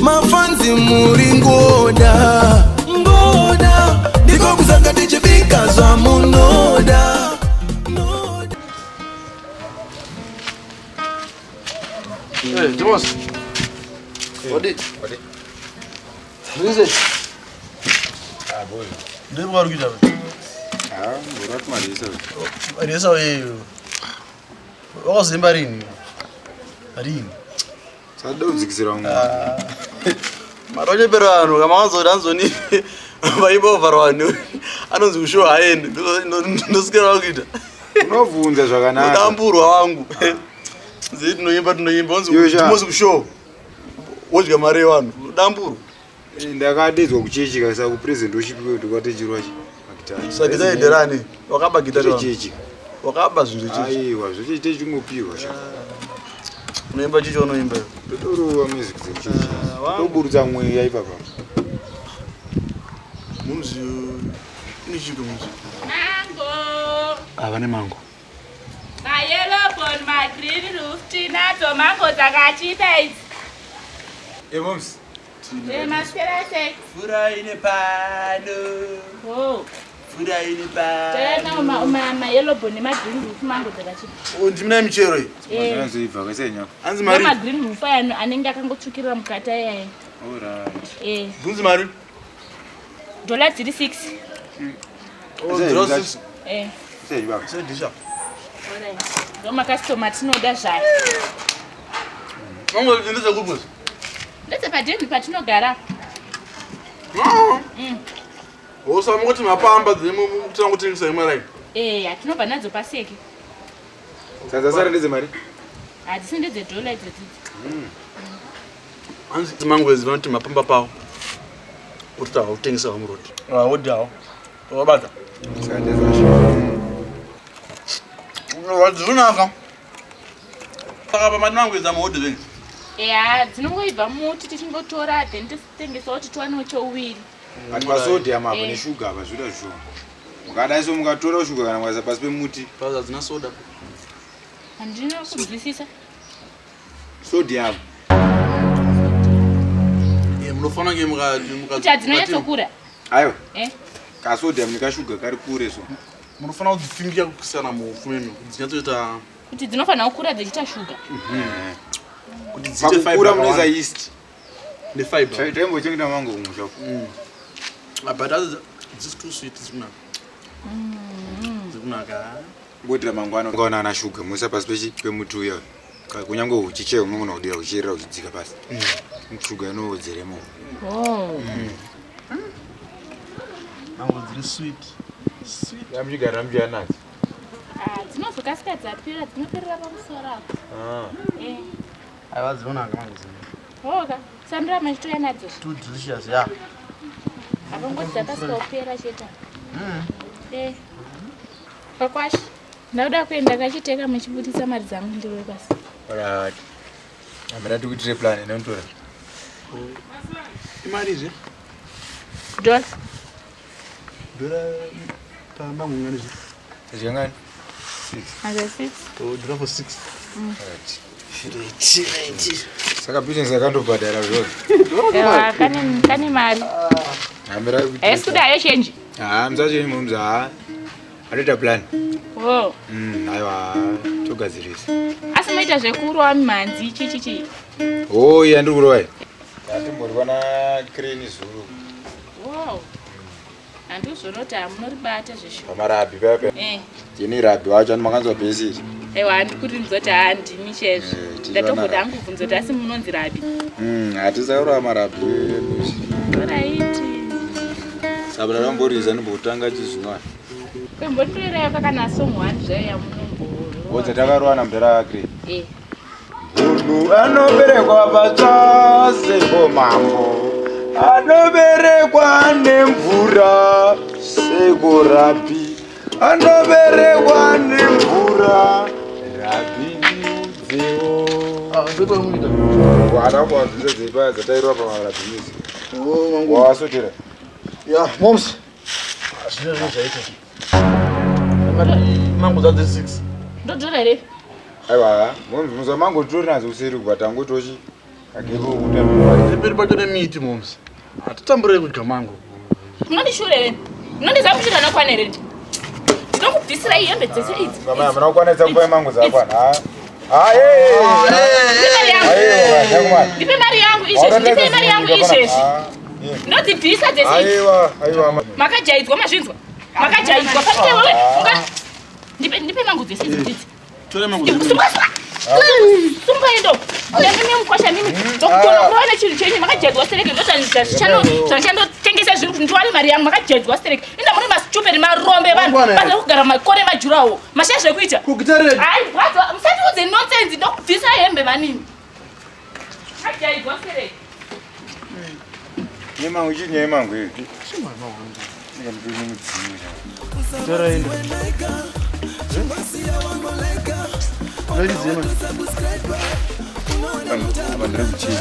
Mafanzi muri ngoda ngoda, ndiko kusaka tichibika zvamunoda. Hey, Thomas. Wadi. Wadi. Ndise. Ah, boy. Ndiri kwari kuita. Ah, ngorati marisa. Marisa weyo. Wakazemba rini? Rini. Sada kudzikisira mumwe. Ah. Maronyepera vanhu kama wanzoda anzoni vaimba ovharwa vanhu anonzi kushow haendi ndosikira vakuita. Unobvunza zvakanaka. Ndamburwa wangu. Zii tinoimba tinoimba wanzi timozi kushow. Wodya mari yevanhu. Damburwa. Eh, ndakadedzwa kuchechi kaisa kupresident worship kwedu kwatechirwa chi magitari. Saka gitari nderani? Wakaba gitari. Chechi. Wakaba zvinhu zvechechi. Aiwa, zvechechi techingopiwa sha. Unoimba chichi unoimba. Totorova music dzechechi. Ah, Toburutsa mweya ipapa. Mumzi ine chiko mumzi. Mango. Ah, vane mango. Ma yellow bone, ma green roof, tinadzo mango dzakachipa idzi. Eh, moms. Eh, maswera sei? Mvura ine pano. Oh. Mvura ine pano. Tena uma uma ma yellow bone nema green roof mango dzakachipa. Oh, ndimina michero iyi. Eh. Zvinozoibva kaise nyako. Hanzi mari. Ma green roof aya anenge akangotsvukirira mukati aya. All right. Eh. Bvunzi mari. Dollar dziri 6. Oh, dollar 6. Eh. Sei baba. Sei disha. All right. Ndo makastoma tinoda zvayo. Mango ndezvekupi? Ndedzepadheni patinogara. Mm. Hosa mungoti mapamba dzemutanga kutengesa imwe rai. Eh, hatinobva nadzo paseke. Sadza sara ndedzemari? Hadzisi ndedzedhola idzo dzidzi. Hanzi mango idzi vanoti mapamba pawo. Kuti tahutengesa muroad. Ah, wodyawo. Wabata. Saka ndezvasho. Wadzunaka. Saka pamati mango idzi amuhodhi zvenyu. Eya, dzinongoibva muti tichingotora then tositengesawo kuti tiwanewo chouviri. But pasodium apa Eh. neshuga apa zvinoda zvishoma. Mukadai so mukatora shuga kana mukaisa pasi pemuti. Paza dzina soda. Handina kunzwisisa. Sodium. Eh, munofanira kunge muka Kuti hadzinonyatsokura. Aiwa. Eh. Kasodium nekashuga kari kure so. Munofanira kudzifingira kusana muupfu mimi kuti dzinyatsoita Kuti dzinofanira kukura dzichiita shuga. Kuti dziite fiber. Pakukura munoisa yeast. Ne fiber. Taimbochengeta mango kumusha. Ah, but dzisi too sweet dzikunaka. Dzikunaka. Ngodira mangwana ungaona ana shuga muisa pasi pechi pemuti uya. Kunyange uchi chaiwo unogona kudira uchiyerera uchidzika pasi. Shuga inowedzeremo. Oh. Mango dziri sweet. Sweet. Yamuchigara muchiya nadzo. Ah, dzinozokasika dzapera dzinoperera pamusoro apo. Ah. Eh. Aiwa dzinonaka mango dzino. Hoka, sandura machitoya nadzo. Too delicious, yeah. Apangoti dzakasika kupera chete. Eh. Pakwashi. Ndakuda kuenda kachiteka muchibudisa mari dzangu ndirove pasi. Alright. Amira tikuitire plan inotora. Imari zve? Dollar. Dollar pamango ngani zve? Zvingani? 6. Aza 6. Oh, dollar for 6. Alright. Saka business yakandobhadhara zvose. Ewa, kane kane mari. Amira Haisi kuda hayo chenji. Ah, musache mumza. Ah. Anoita plan. Oh. Aiwa, togadzirisa. Asi moita zvekurova mimhanzi chi chi chi. Oh, iya ndiri kurova. Ndatimborwa na crane zuru. Wow. Handizvoona kuti hamunoribata zveshuwa. Pamarabhi paya paya. Eh. Ndini rabhi wacho ani makanzwa bhesi iri. Ewa handikurinzwa kuti handimi chaizvo. Eh, tichivana Ndatomboda rabhi. hangu kubvunza kuti asi munonzi rabhi. Hatisaurova marabhi edu. Alright. Sabura ramboriza ndimbotanga chizvinwa. Kwembonditorerayo kakana song one zvayo yamunomborova. Wodza takarova namudhara crane. Eh. Munhu anoberekwa patsva seko mambo, anoberekwa nemvura seko rabi, anoberekwa nemvura rabi ndiudzewo. Ah, ndopa muita. Wana kuwabvisa dzeipa dzatairwa pamarabi music. Oh, mango. Wawasotera. Yeah, moms. Zvino zvinhu zvaita. Mango dzadze 6. Ndodhora here? Aiwa, muza mango titori nadzo kuseri kubva tangotochi. Pemberi pacho nemiti moms. Hatitambure kudya mango. Munondishure here? Munondiziva muchiri anokwana here? Ndinokubvisirai hembe dzese idzi. Mama, hamuna kukwanisa kupa mango dzakwana. Ah, Ndipe mari yangu izvezvi. Ndipe mari yangu izvezvi. Ndodzibvisa dzese idzi. Aiwa, aiwa. Makajaidzwa mazvinzwa. Makajaidzwa paite wewe. Unga Ndipe ndipe mango dzese idzi dzidzi. Tore mango. dzese. Sunga sunga. Sunga endo. Ndimi mukwasha mimi. Ndokugona kuona chinhu chenyu makajaidzwa stereki ndozvandichandotengesa zvinhu kuti ndiwane mari yangu makajaidzwa stereki. Inda muri masituperi marombe vanhu. Mangwana. Baza kugara makore majurawo. Mashaya zvekuita. Kugitarira. Hayi, bvadzo musatiudze nonsense ndokubvisa hembe manini. Makajaidzwa stereki. Yemango chinyi yemango iyo. Ndingamupinda mudzimu. Tora enda. Ladies, Apa ndiri kuchii.